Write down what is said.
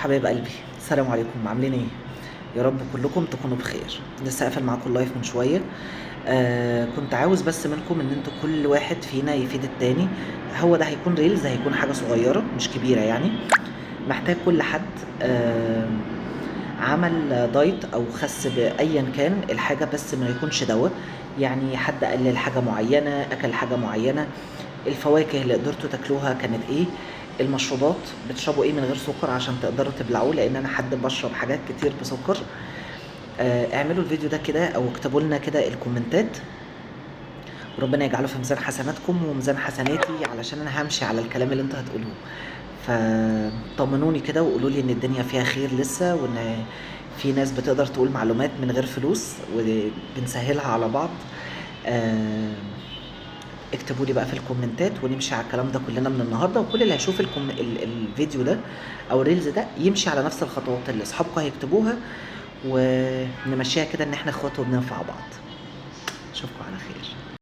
حبايب قلبي، السلام عليكم. عاملين ايه؟ يا رب كلكم تكونوا بخير. لسه قافل معاكم ال live من شويه. كنت عاوز بس منكم ان انتوا كل واحد فينا يفيد التاني. هو ده هيكون reels، هيكون حاجة صغيرة مش كبيرة يعني. محتاج كل حد عمل diet او خس بايا كان الحاجه، بس ما يكونش دواء يعني. حد قلل حاجة معينه، اكل حاجة معينه. الفواكه اللي قدرتوا تاكلوها كانت ايه؟ المشروبات بتشربوا ايه من غير سكر عشان تقدروا تبلعوه؟ لان انا حد بشرب حاجات كتير بسكر. اعملوا الفيديو ده كده او اكتبوا لنا كده الكومنتات، وربنا يجعله في ميزان حسناتكم وميزان حسناتي، علشان انا همشي على الكلام اللي انتوا هتقولوه. فطمنوني كده وقولوا لي ان الدنيا فيها خير لسه، وان في ناس بتقدر تقول معلومات من غير فلوس وبنسهلها على بعض. اكتبوا لي بقى في الكومنتات ونمشي على الكلام ده كلنا من النهارده. وكل اللي هيشوف الفيديو ده او ال reels ده يمشي على نفس الخطوات اللي اصحابكم هيكتبوها، ونمشيها كده ان احنا اخوات وبننفع بعض. اشوفكم على خير.